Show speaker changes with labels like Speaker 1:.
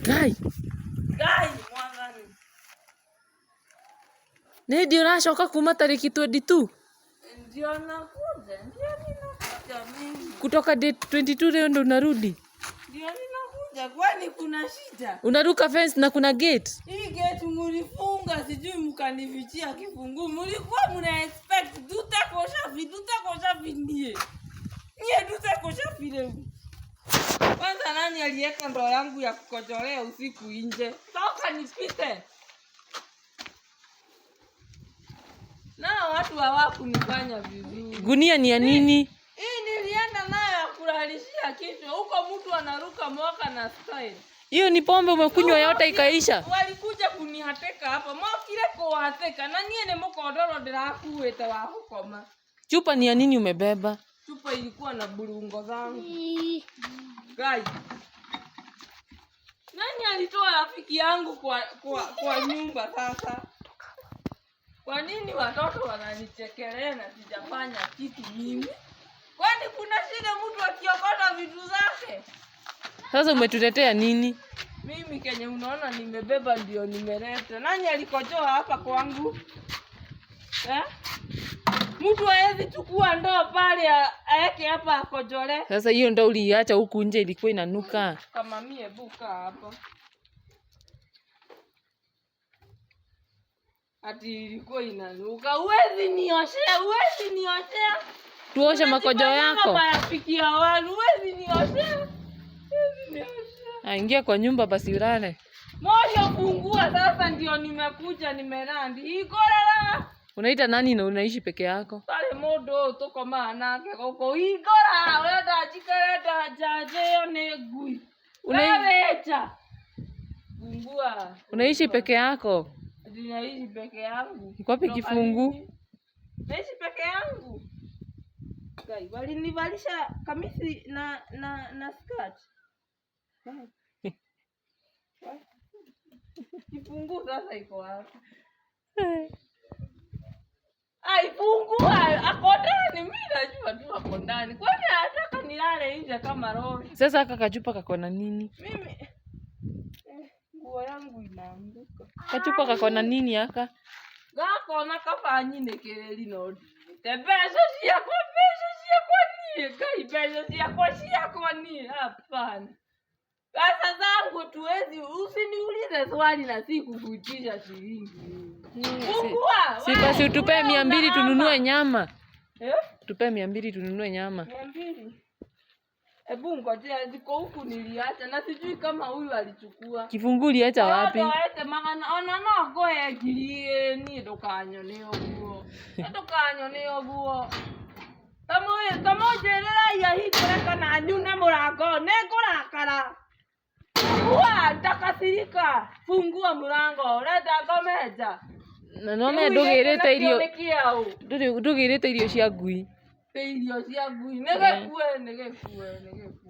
Speaker 1: Ngai.
Speaker 2: Ngai mwathani.
Speaker 1: Nĩ hĩndĩ ũracoka kuma tarĩki 22?
Speaker 2: Ndio nakuja, ndio ninakuja mimi.
Speaker 1: Kutoka date 22 leo ndo unarudi?
Speaker 2: Ndio ninakuja, kwani kuna shida?
Speaker 1: Unaruka fence na kuna gate?
Speaker 2: Hii gate mulifunga, sijui mkanifichia kifunguu. Mulikuwa muna expect dutakosha dutakosha nie. Nie dutakosha vile. Kwanza nani aliweka ndoo yangu ya kukojolea usiku nje? Toka nipite. Na watu hawakunifanya vizuri.
Speaker 1: Gunia ni ya nini?
Speaker 2: Hii nilienda nayo ya kulalishia kichwa. Huko mtu anaruka mwaka na style.
Speaker 1: Hiyo ni pombe umekunywa yote ikaisha.
Speaker 2: Walikuja kunihateka hapa mokire kũhatĩka na niĩ nĩ mũkondoro ndĩrakuĩte wa gũkoma.
Speaker 1: Chupa ni ya nini umebeba?
Speaker 2: Chupa ilikuwa na burungo zangu. Guys. Nani alitoa rafiki yangu kwa nyumba sasa? Kwa nini watoto wananichekelea na sijafanya kitu mimi? Kwani kuna shida mtu akiokota vitu zake?
Speaker 1: Sasa umetutetea nini?
Speaker 2: Mimi kenye unaona nimebeba ndio nimeleta. Nani alikojoa hapa kwangu? Eh? Mtu hawezi chukua ndoo pale aeke hapa akojole.
Speaker 1: Sasa hiyo ndoo uliiacha huku nje ilikuwa inanuka.
Speaker 2: Kama mie buka hapa. Ati ilikuwa inanuka. Huwezi nioshea, huwezi nioshea.
Speaker 1: Tuoshe makojo yako.
Speaker 2: Marafiki ya watu, huwezi nioshea. Huwezi nioshea.
Speaker 1: Aingia kwa nyumba basi ulale.
Speaker 2: Moyo fungua sasa, ndio nimekuja nimerandi. Igorera.
Speaker 1: Unaita nani na unaishi peke yako?
Speaker 2: Pale mundu uyu tukomaga nake guku hingũra urenda njikare ndanjanjĩo nĩ ngui. Wewe fungua.
Speaker 1: Unaishi peke yako?
Speaker 2: Ninaishi peke yangu.
Speaker 1: Iko wapi
Speaker 2: Kutoka
Speaker 1: kifungu?
Speaker 2: lini? Naishi peke yangu. Guy, walinivalisha kamisi na skirt. Kifungu sasa iko wapi? Ai, fungua, ako ndani. Mimi najua tu ako ndani. Kwani anataka nilale nje kama lori?
Speaker 1: Sasa aka kachupa kako na nini?
Speaker 2: Mimi nguo yangu inaanguka.
Speaker 1: Kachupa kako na nini aka?
Speaker 2: Gako na kaba nyinĩkĩrĩri no ndĩte mbeca ciakwa, mbeca ciakwa niĩ, Ngai, mbeca ciakwa ciakwa niĩ, hapana. Pesa zangu tuwezi, usiniulize swali na sikukuitisha shilingi. Fungua,
Speaker 1: Si
Speaker 2: wewe,
Speaker 1: basi utupee
Speaker 2: wewe
Speaker 1: 200
Speaker 2: unahama.
Speaker 1: tununue nyama.
Speaker 2: Eh?
Speaker 1: Tupee 200 tununue nyama.
Speaker 2: 200. Hebu ngojea, ziko huku niliacha na sijui kama huyu alichukua.
Speaker 1: Kifungu uliacha wapi?
Speaker 2: Wapi? Magana ona no ngoe ngiri niĩ ndũkanyone ũguo. Ndũkanyone ũguo. Tamũnjĩrĩrai ahingũre kana nyune mũrango, nĩngũrakara. Fungua, nitakasirika. Fungua mũrango, ũrenda ngome nja?
Speaker 1: Na no me
Speaker 2: Rĩu
Speaker 1: ndũgĩrĩte
Speaker 2: gĩkĩ
Speaker 1: irio
Speaker 2: nakĩo nĩ kĩaũ?
Speaker 1: ndũgĩrĩte irio cia ngui.
Speaker 2: Nĩ irio cia ngui, nĩ gĩkue, nĩ gĩkue, nĩ gĩkue.